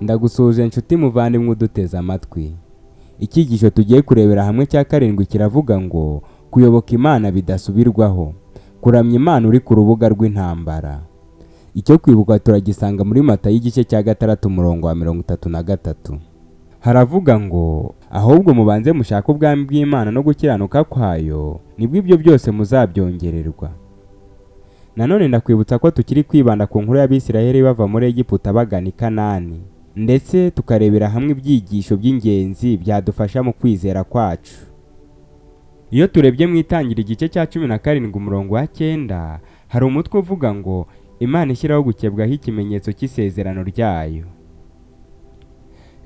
Ndagusuhuje nshuti muvandimwe uduteze amatwi. Icyigisho tugiye kurebera hamwe cya karindwi kiravuga ngo kuyoboka Imana bidasubirwaho, kuramya Imana uri ku rubuga rw'intambara. Icyo kwibuka turagisanga muri Matayo igice cya 6 umurongo wa 33. Haravuga ngo ahubwo mubanze mushake ubwami bw'Imana no gukiranuka kwayo, nibwo ibyo byose muzabyongererwa. Nanone ndakwibutsa ko tukiri kwibanda ku nkuru y'Abisiraheli bava muri Egiputa bagana i Kanani, ndetse tukarebera hamwe ibyigisho by'ingenzi byadufasha mu kwizera kwacu. Iyo turebye mu Itangira igice cya 17 umurongo wa 9, hari umutwe uvuga ngo Imana ishyiraho gukebwaho ikimenyetso cy'isezerano ryayo.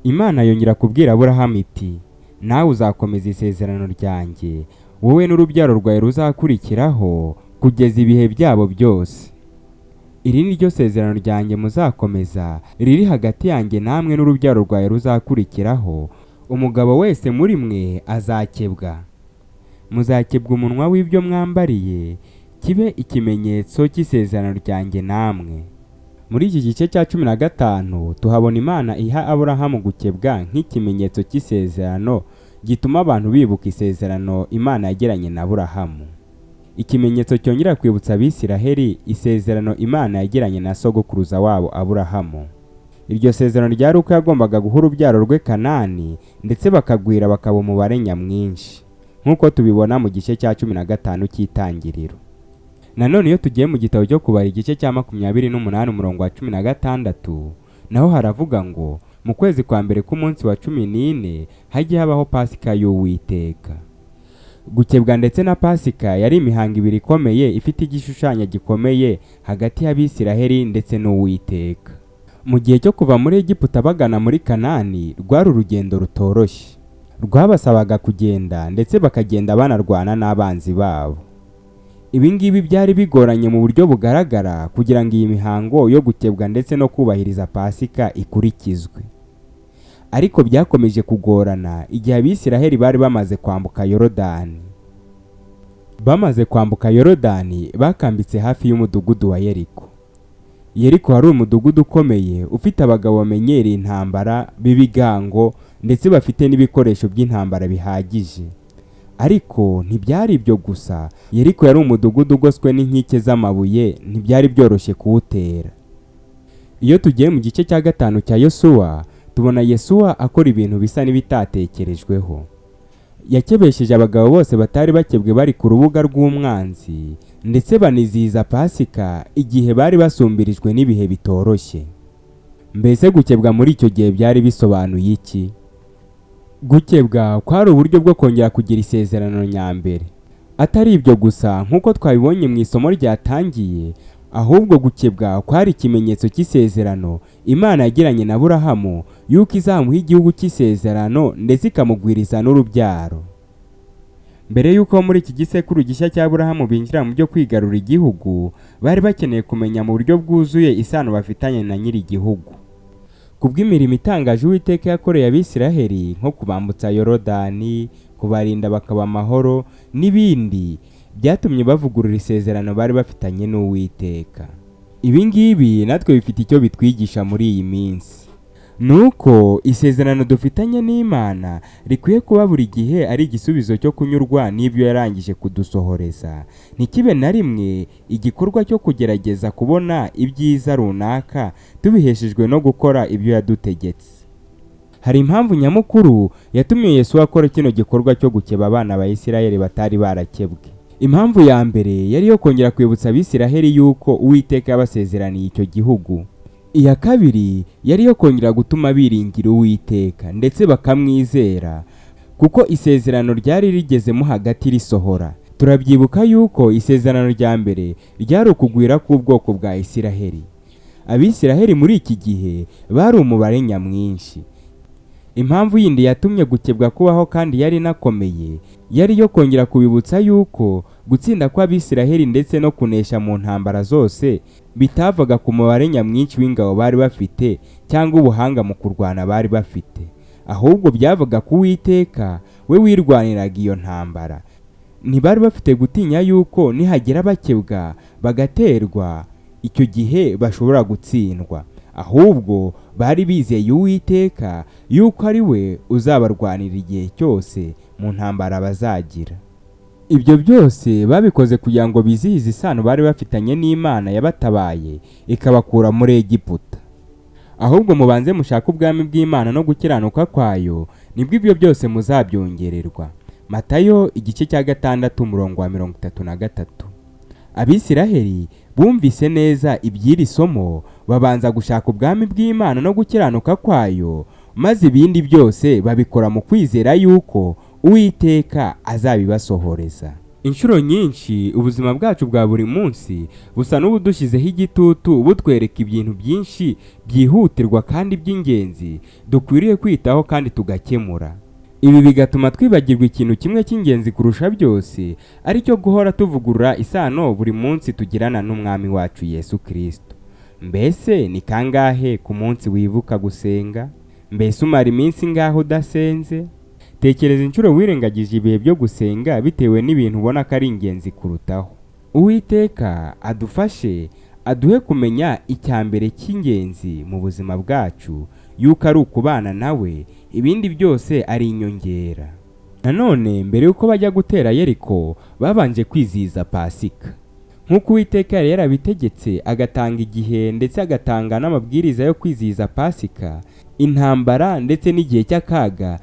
Imana yongera kubwira Aburahamu iti nawe uzakomeza isezerano ryanjye, wowe n'urubyaro rwawe ruzakurikiraho kugeza ibihe byabo byose. Iri ni ryo sezerano ryanjye muzakomeza, riri hagati yanjye namwe n'urubyaro rwawe ruzakurikiraho, umugabo wese muri mwe azakebwa. Muzakebwa umunwa w'ibyo mwambariye, kibe ikimenyetso cy'isezerano ryanjye namwe. Muri iki gice cya 15 tuhabona Imana iha Aburahamu gukebwa nk'ikimenyetso cy'isezerano gituma abantu bibuka isezerano Imana yagiranye na Aburahamu. Ikimenyetso cyongera kwibutsa Abisiraheli isezerano Imana yagiranye na sogokuruza wabo Aburahamu. Iryo sezerano ryari uko yagombaga guha urubyaro rwe Kanani, ndetse bakagwira bakaba umubare nyamwinshi, nk'uko tubibona mu gice cya 15 cy'Itangiriro. Nanone iyo tugiye mu gitabo cyo Kubara igice cya 28 umurongo wa 16, naho haravuga ngo mu kwezi kwa mbere k'umunsi wa 14 hajye habaho Pasika y'Uwiteka. Gukebwa ndetse na Pasika yari imihango ibiri ikomeye ifite igishushanyo gikomeye hagati y'Abisiraheli ndetse n'Uwiteka. Mu gihe cyo kuva muri Egiputa bagana muri Kanani rwari urugendo rutoroshye. Rwabasabaga kugenda ndetse bakagenda banarwana n'abanzi babo. Ibi ngibi byari bigoranye mu buryo bugaragara kugira ngo iyi mihango yo gukebwa ndetse no kubahiriza Pasika ikurikizwe. Ariko byakomeje kugorana igihe Abisiraheli bari bamaze kwambuka Yorodani. Bamaze kwambuka Yorodani bakambitse hafi y'umudugudu wa Yeriko. Yeriko wari umudugudu ukomeye ufite abagabo bamenyereye intambara b'ibigango ndetse bafite n'ibikoresho by'intambara bihagije. Ariko ntibyari ibyo gusa, Yeriko yari umudugudu ugoswe n'inkike z'amabuye, ntibyari byoroshye kuwutera. Iyo tugiye mu gice cya 5 cya Yosuwa, tubona Yesuwa akora ibintu bisa n'ibitatekerejweho. Yakebesheje abagabo bose batari bakebwe bari ku rubuga rw'umwanzi, ndetse banizihiza Pasika igihe bari basumbirijwe n'ibihe bitoroshye. Mbese gukebwa muri icyo gihe byari bisobanuye iki? Gukebwa kwari uburyo bwo kongera kugira isezerano nyambere. Atari ibyo gusa nk'uko twabibonye mu isomo ryatangiye, ahubwo gukebwa kwari ikimenyetso cy'isezerano Imana yagiranye na Aburahamu yuko izamuha igihugu cy'isezerano ndetse ikamugwiriza n'urubyaro. Mbere y'uko muri iki gisekuru gishya cya Aburahamu binjira mu byo kwigarura igihugu, bari bakeneye kumenya mu buryo bwuzuye isano bafitanye na nyiri igihugu. Kubw'imirimo itangaje Uwiteka yakoreye Abisiraheli nko kubambutsa Yorodani, kubarinda bakaba amahoro n'ibindi, byatumye bavugurura isezerano bari bafitanye n'Uwiteka. Ibi ngibi natwe bifite icyo bitwigisha muri iyi minsi. Nuko isezerano dufitanye n'Imana rikwiye kuba buri gihe ari igisubizo cyo kunyurwa n'ibyo yarangije kudusohoreza. Ntikibe na rimwe igikorwa cyo kugerageza kubona ibyiza runaka tubiheshejwe no gukora ibyo yadutegetse. Hari impamvu nyamukuru yatumye Yesu akora kino gikorwa cyo gukeba abana ba Isiraheli batari barakebwe. Impamvu ya mbere yari yo kongera kwibutsa Abisiraheli yuko Uwiteka yabasezeraniye icyo gihugu. Iya kabiri yari yo kongera gutuma biringira Uwiteka ndetse bakamwizera, kuko isezerano ryari rigezemo hagati risohora. Turabyibuka yuko isezerano rya mbere ryari ukugwira k'ubwoko bwa Isiraheli. Abisiraheli muri iki gihe bari umubare nyamwinshi. Impamvu yindi yatumye gukebwa kubaho kandi yari inakomeye, yari yo kongera kubibutsa yuko gutsinda kw'Abisiraheli ndetse no kunesha mu ntambara zose bitavaga ku mubare nyamwinshi w'ingabo bari bafite cyangwa ubuhanga mu kurwana bari bafite, ahubwo byavaga ku Uwiteka we wirwaniraga iyo ntambara. Ntibari bafite gutinya yuko nihagira bakebwa bagaterwa, icyo gihe bashobora gutsindwa, Ahubwo bari bizeye Uwiteka yuko ari we uzabarwanira igihe cyose mu ntambara bazagira. Ibyo byose babikoze kugira ngo bizihize isano bari bafitanye n'Imana yabatabaye ikabakura muri Egiputa. Ahubwo mubanze mushake ubwami bw'Imana no gukiranuka kwayo, nibwo ibyo byose muzabyongererwa. Matayo igice cya 6 umurongo wa 33. Abisiraheli bumvise neza iby'iri somo, babanza gushaka ubwami bw'Imana no gukiranuka kwayo, maze ibindi byose babikora mu kwizera yuko Uwiteka azabibasohoreza. Inshuro nyinshi ubuzima bwacu bwa buri munsi busa n'ubudushyizeho igitutu, butwereka ibintu byinshi byihutirwa kandi by'ingenzi dukwiriye kwitaho kandi tugakemura. Ibi bigatuma twibagirwa ikintu kimwe cy'ingenzi kurusha byose, aricyo guhora tuvugurura isano buri munsi tugirana n'Umwami wacu Yesu Kristo. Mbese ni kangahe ku munsi wibuka gusenga? Mbese umara iminsi ingahe udasenze? Tekereza inshuro wirengagije ibihe byo gusenga bitewe n'ibintu ubona ko ari ingenzi kurutaho. Uwiteka adufashe, aduhe kumenya icya mbere cy'ingenzi mu buzima bwacu, yuko ari ukubana nawe, ibindi byose ari inyongera. Nanone mbere y'uko bajya gutera Yeriko, babanje kwizihiza Pasika. Nk'uko Uwiteka yari yarabitegetse, agatanga igihe ndetse agatanga n'amabwiriza yo kwizihiza Pasika, intambara ndetse n'igihe cy'akaga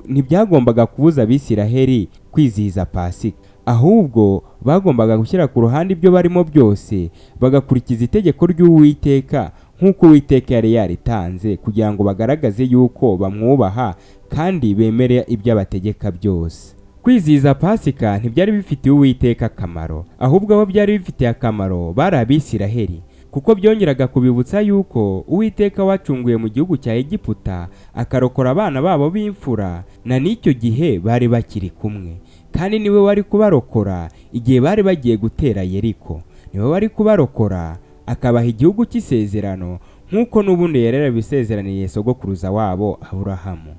ntibyagombaga kubuza Abisiraheli kwizihiza Pasika. Ahubwo bagombaga gushyira ku ruhande ibyo barimo byose, bagakurikiza itegeko ry'Uwiteka nk'uko Uwiteka yari yaritanze, kugira ngo bagaragaze yuko bamwubaha kandi bemere ibyo abategeka byose. Kwizihiza Pasika ntibyari bifitiye Uwiteka akamaro, ahubwo abo byari bifitiye akamaro bari Abisiraheli, kuko byongeraga kubibutsa yuko Uwiteka wacunguye mu gihugu cya Egiputa akarokora abana babo b'imfura, na n'icyo gihe bari bakiri kumwe, kandi niwe wari kubarokora igihe bari bagiye gutera Yeriko. Niwe wari kubarokora akabaha igihugu cy'isezerano, nk'uko n'ubundi yari yarabisezeraniye sogokuruza wabo Aburahamu.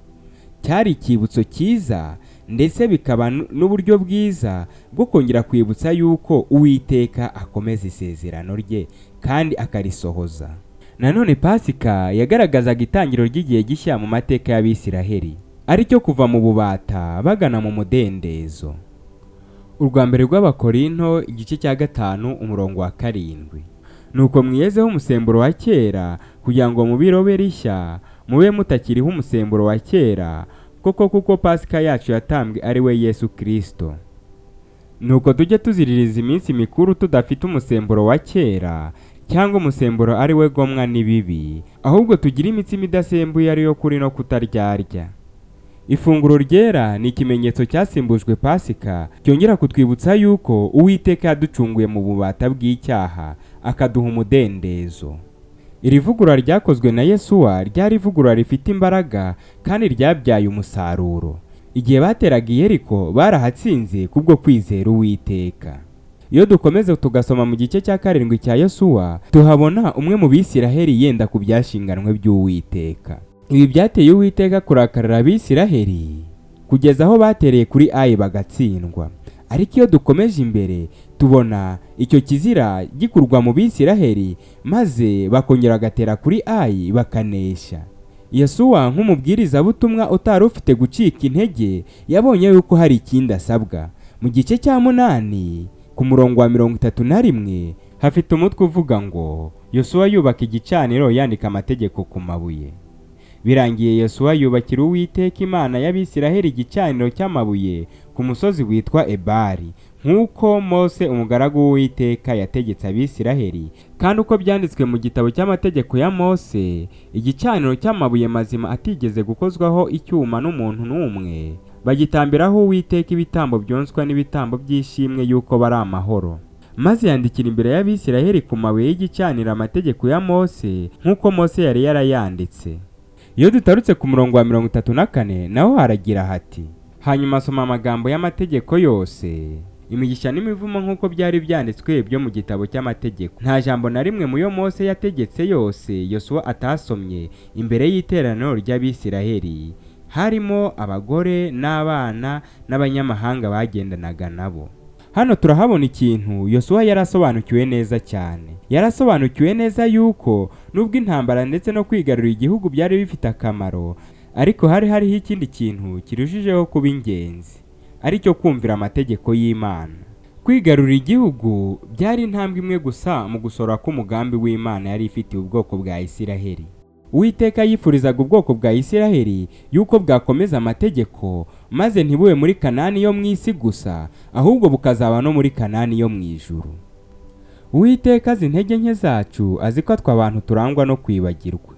Cyari icyibutso cyiza ndetse bikaba n'uburyo bwiza bwo kongera kwibutsa yuko Uwiteka akomeza isezerano rye kandi akarisohoza. Nanone Pasika yagaragazaga itangiriro ry'igihe gishya mu mateka y'Abisiraheli, aricyo kuva mu bubata bagana mu mudendezo. Urwa mbere rw'Abakorinto igice cya 5 umurongo wa 7. Nuko mwiyezeho umusemburo wa kera, kugira ngo mubirobe rishya, mube mutakiriho umusemburo wa kera, koko kuko Pasika yacu yatambwe ari we Yesu Kristo. Nuko tujye tuziririza iminsi mikuru tudafite umusemburo wa kera, cyangwa umusemburo ari we gomwa n'ibibi, ahubwo tugire imitsima idasembuye ariyo kuri no kutaryarya. Ifunguro ryera ni ikimenyetso cyasimbujwe Pasika, cyongera kutwibutsa yuko Uwiteka yaducunguye mu bubata bw'icyaha akaduha umudendezo. Iri vugurura ryakozwe na Yesuwa ryari ivugurura rifite imbaraga kandi ryabyaye umusaruro. Igihe bateraga i Yeriko barahatsinze kubwo kwizera Uwiteka. Iyo dukomeza tugasoma mu gice cya 7 cya Yosuwa, tuhabona umwe mu Bisiraheli yenda ku byashinganwe by'Uwiteka. Ibi byateye Uwiteka kurakarira Abisiraheli kugeza aho batereye kuri Ayi bagatsindwa. Ariko iyo dukomeje imbere tubona icyo kizira gikurwa mu Bisiraheli, maze bakongera bagatera kuri Ayi bakanesha. Yosuwa nk'umubwirizabutumwa utari ufite gucika intege, yabonye yuko hari ikindi asabwa. Mu gice cya 8 ku murongo wa 31 hafite umutwe uvuga ngo Yosuwa yubaka igicaniro yandika amategeko ku mabuye. Birangiye Yosuwa yubakira Uwiteka Imana y'Abisiraheli igicaniro cy'amabuye ku musozi witwa Ebali, nk'uko Mose umugaragu w'Uwiteka yategetse Abisiraheli, kandi uko byanditswe mu gitabo cy'amategeko ya Mose, igicaniro cy'amabuye mazima atigeze gukozwaho icyuma n'umuntu n'umwe, bagitambiraho Uwiteka ibitambo byonswa n'ibitambo by'ishimwe yuko bari amahoro. Maze yandikira imbere y'Abisiraheli ku mabuye y'igicaniro amategeko ya Mose, nk'uko Mose yari yarayanditse. Iyo dutarutse ku murongo wa 34 naho haragira hati: hanyuma asoma amagambo y'amategeko yose, imigisha n'imivumo nk'uko byari byanditswe byo mu gitabo cy'amategeko. Nta jambo na rimwe mu yo Mose yategetse yose Yosuwa atasomye imbere y'iteraniro ry'Abisiraheli, harimo abagore n'abana n'abanyamahanga bagendanaga nabo. Hano turahabona ikintu Yosuwa yarasobanukiwe neza cyane. Yarasobanukiwe neza yuko nubwo intambara ndetse no kwigarurira igihugu byari bifite akamaro, ariko hari hariho ikindi kintu kirushijeho kuba ingenzi, aricyo kumvira amategeko y'Imana. Kwigarurira igihugu byari intambwe imwe gusa mu gusohora k'umugambi w'Imana yari ifitiye ubwoko bwa Isiraheli. Uwiteka yifurizaga ubwoko bwa Isiraheli yuko bwakomeza amategeko, maze ntibube muri Kanani yo mu isi gusa, ahubwo bukazaba no muri Kanani yo mu ijuru. Uwiteka azi intege nke zacu, azi ko twe abantu turangwa no kwibagirwa.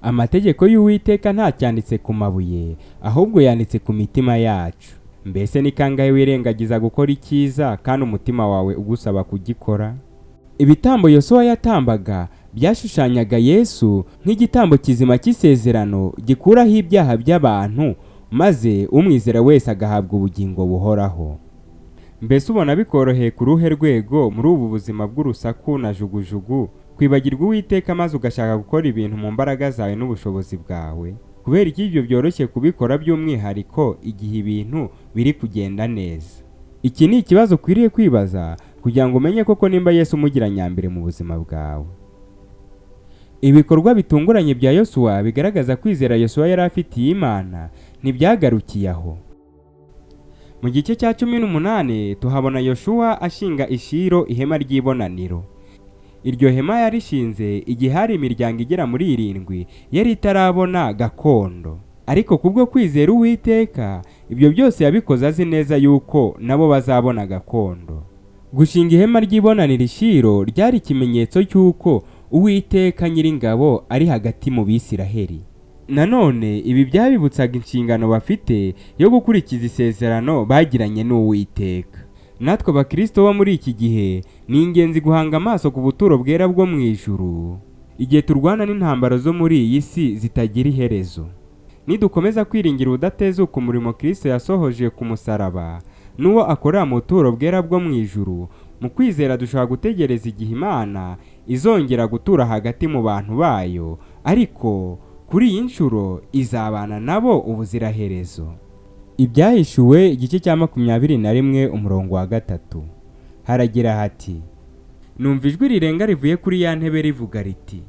Amategeko y'Uwiteka ntacyanditse ku mabuye, ahubwo yanditse ku mitima yacu. Mbese ni kangahe wirengagiza gukora icyiza kandi umutima wawe ugusaba kugikora? Ibitambo Yosuwa yatambaga byashushanyaga Yesu nk'igitambo kizima cy'isezerano gikuraho ibyaha by'abantu, maze umwizera wese agahabwa ubugingo buhoraho. Mbese ubona bikoroheye ku ruhe rwego muri ubu buzima bw'urusaku na jugujugu kwibagirwa Uwiteka maze ugashaka gukora ibintu mu mbaraga zawe n'ubushobozi bwawe? Kubera iki ibyo byoroshye kubikora, by'umwihariko igihe ibintu biri kugenda neza? Iki ni ikibazo ukwiriye kwibaza kugira ngo umenye koko nimba Yesu umugira nyambere mu buzima bwawe. Ibikorwa bitunguranye bya Yosuwa bigaragaza kwizera Yosuwa yari afitiye Imana ntibyagarukiye aho. Mu gice cya 18 tuhabona Yoshuwa ashinga i Shilo ihema ry'ibonaniro. Iryo hema yarishinze igihe hari imiryango igera muri 7 yari itarabona gakondo. Ariko kubwo kwizera Uwiteka, ibyo byose yabikoze azi neza yuko nabo bazabona gakondo. Gushinga ihema ry'ibonaniro i Shilo ryari ikimenyetso cy'uko Uwiteka Nyiringabo ari hagati mu Bisiraheli. Nanone ibi byabibutsaga inshingano bafite yo gukurikiza isezerano bagiranye n'Uwiteka. Natwe abakristo bo muri iki gihe ni ingenzi guhanga amaso ku buturo bwera bwo mu ijuru igihe turwana n'intambara zo muri iyi si zitagira iherezo. Nidukomeza kwiringira ubudatezuka umurimo Kristo yasohoje ku musaraba n'uwo akorera mu buturo bwera bwo mu ijuru, mu kwizera dushobora gutegereza igihe Imana izongera gutura hagati mu bantu bayo, ariko kuri iyi nshuro izabana nabo ubuziraherezo. Ibyahishuwe igice cya 21 umurongo wa 3 haragira hati: Numva ijwi rirenga rivuye kuri ya ntebe rivuga riti,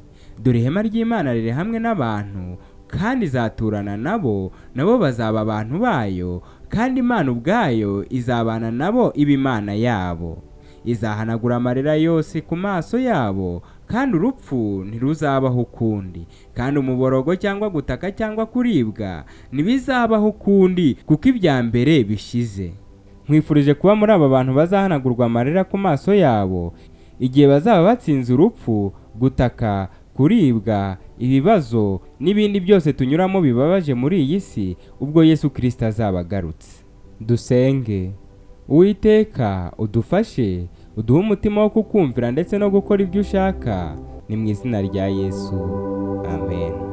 dore ihema ry'Imana riri hamwe n'abantu, kandi izaturana nabo, nabo bazaba abantu bayo, kandi Imana ubwayo izabana nabo iba Imana yabo. Izahanagura amarira yose ku maso yabo, kandi urupfu ntiruzabaho ukundi, kandi umuborogo cyangwa gutaka cyangwa kuribwa ntibizabaho ukundi, kuko ibya mbere bishize. Nkwifurije kuba muri aba bantu bazahanagurwa amarira ku maso yabo igihe bazaba batsinze urupfu, gutaka, kuribwa, ibibazo n'ibindi byose tunyuramo bibabaje muri iyi si, ubwo Yesu Kristo azaba agarutse. Dusenge. Uwiteka udufashe, uduhe umutima wo kukumvira ndetse no gukora ibyo ushaka. Ni mu izina rya Yesu, amen.